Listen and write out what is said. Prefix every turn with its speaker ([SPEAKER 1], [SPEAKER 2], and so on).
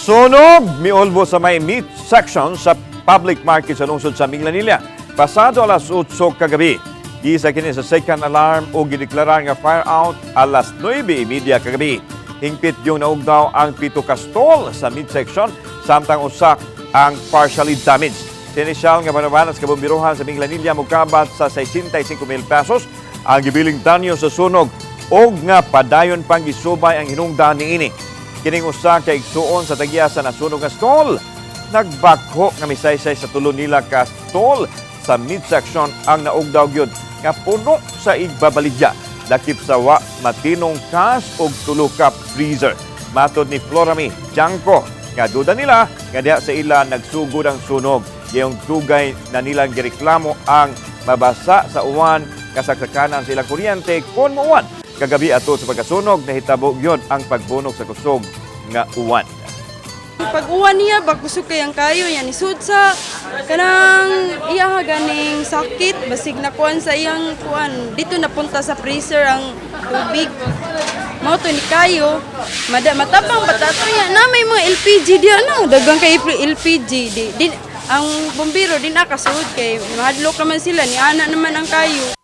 [SPEAKER 1] Sunog miulbo sa may meat section sa public market sa lungsod sa Minglanilla. Pasado alas 8 kagabi. Gisa kini sa second alarm o gideklarar nga fire out alas 9:30 kagabi. Hingpit yung naugdaw ang pito ka stall sa meat section, samtang usa ang partially damaged. Sa inisyal nga panabanas kabumbiruhan sa Minglanilla, mukabat sa 65 mil pesos ang gibiling danyo sa sunog og nga padayon pang gisubay ang hinungdan niini. Kining usa ka igsuon sa tagya sa nasunog nga stall. Nagbakho nga misaysay sa tulo nila ka stall sa meat section ang naugdaw gyud nga puno sa igbabaligya. Lakip sa wa matinong cash og tulo ka freezer. Matod ni Florami Janko nga duda nila nga diha sa ila nagsugod ang sunog. Gayong dugay na nilang gireklamo ang mabasa sa uwan, kasaksakanan sa ilang kuryente kon muuwan. Kagabi ato sa pagkasunog, nahitabo gyud ang pagbunog sa kusog nga uwan.
[SPEAKER 2] Pag uwan niya, bakusog kayang kayo, yan isud sa kanang iya ganing sakit, basig na kuan sa iyang kuan. Dito napunta sa freezer ang tubig. Mao to ni kayo, mada matapang bata to ya na may mga LPG diya na, dagang kay LPG di ang bumbero di nakasud kay mahadlok naman sila ni ana naman ang kayo.